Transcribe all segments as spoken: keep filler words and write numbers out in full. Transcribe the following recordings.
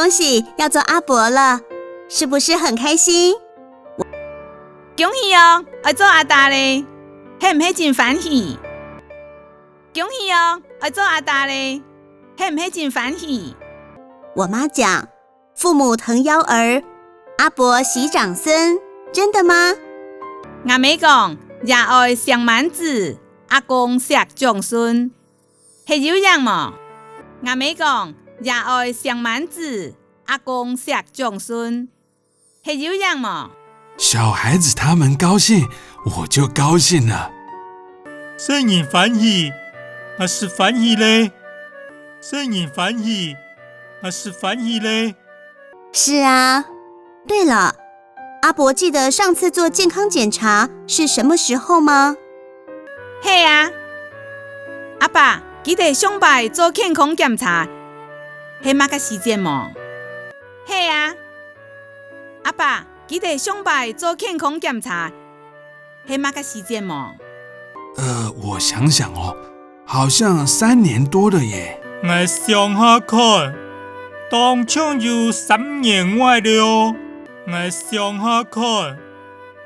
恭喜，要做阿伯了，是不是很開心？恭喜哦，愛做阿爸咧，係毋係真歡喜？恭喜哦，愛做阿爸咧，係毋係真歡喜？我媽講，父母疼幺兒，阿伯惜長孫，真的嗎？吾姆講，爺哀惜滿子，阿公惜長孫，係有影無？吾姆講，爺哀惜滿子，阿公惜長孫，係有影無？小孩子他們高興，我就高興了。細人歡喜，𠊎就歡喜咧。細人歡喜，𠊎就歡喜咧。是啊，對了，阿伯記得上次做健康檢查是什麼時候嗎？係啊，阿伯，記得上擺做健康檢查係麼个時節無？係啊，阿伯，記得上擺做健康檢查係麼个時節無？呃，我想想哦，好像三年多了耶。𠊎想下看，當像有三年外了哦。𠊎想下看，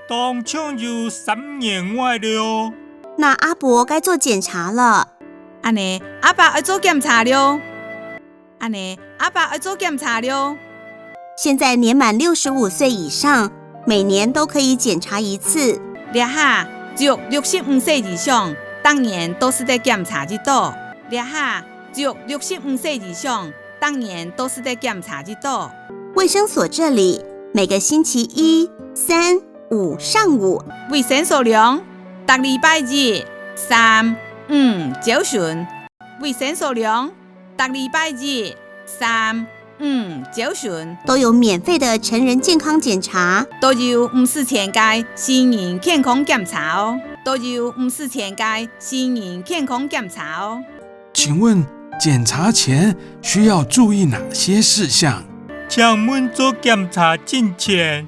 當像有三年外了哦。那阿伯該做檢查了。恁呢，阿伯愛做檢查了。恁呢，阿伯愛做檢查了。現在年滿六十五歲以上，每年都可以檢查一次。這下足六十五歲以上，逐年都使得檢查一到。這下足六十五歲以上，逐年都使得檢查一到。衛生所這裡每個星期一、三、五上午。衛生所量，逐禮拜一、三、五朝晨。衛生所量，逐禮拜一、三、五朝晨。都有免費的成人健康檢查。都有毋使錢个成人健康檢查哦。都有毋使錢个成人健康檢查哦。請問檢查前需要注意哪些事項？請問做檢查進前，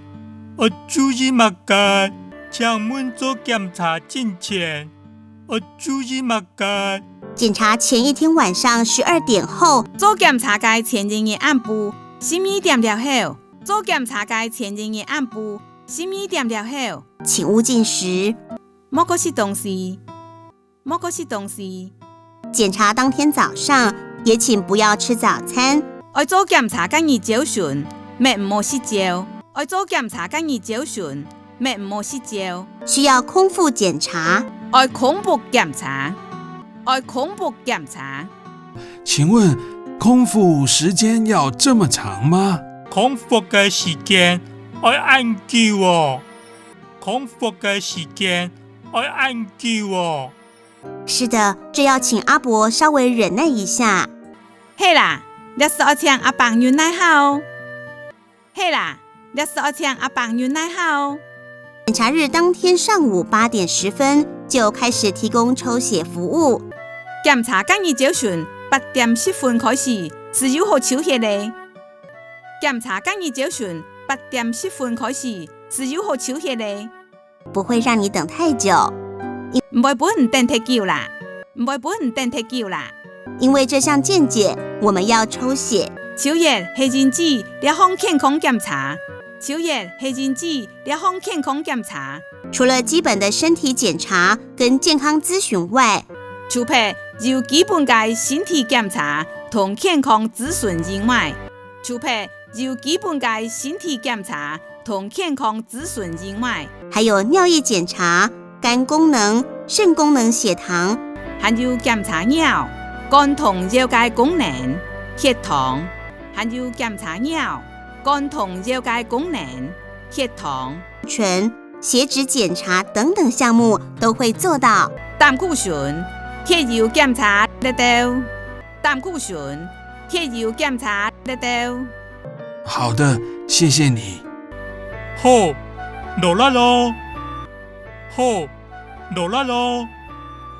愛注意麼个？請問做檢查進前，愛注意麼个？檢查前一天晚上十二點後，做檢查个前一日暗晡十二點了後，做檢查个前一日暗晡十二點了後，請勿進食。莫過食東西，莫過食東西。檢查當天早上，也請不要吃早餐。愛做檢查該日朝晨，乜毋好食朝。愛做檢查該日朝晨，乜毋好食朝。需要空腹檢查。愛空腹檢查，愛空腹檢查。請問空腹時間要這麼長嗎？空腹个時間愛恁久哦。空腹个時間愛恁久哦。是的，這要請阿伯稍微忍耐一下。係啦，這就愛請阿伯忍耐下哦。係啦，這就愛請阿伯忍耐下哦。檢查日當天上午八點十分就開始提供抽血服務。檢查該日朝晨八點十分開始，就有好抽血咧。檢查該日朝晨八點十分開始，就有好抽血咧。不會讓你等太久。毋會分你等忒久啦，毋會分你等忒久啦。因為這項健檢，我們要抽血。抽血係因為這項健康檢查，抽血係因為這項健康檢查。除了基本的身體檢查跟健康諮詢外，除忒有基本个身體檢查同健康諮詢以外，除忒有基本个身體檢查同健康諮詢以外，還有尿液檢查、肝功能、腎功能、血糖，還有檢查尿、肝同腰个功能、血糖，還有檢查尿、肝同腰个功能、血糖。 醇、血脂檢查等等項目都會做到。膽固醇、血油檢查這兜，膽固醇、血油檢查這兜。好的，謝謝你。好，勞力囉。好，勞力囉。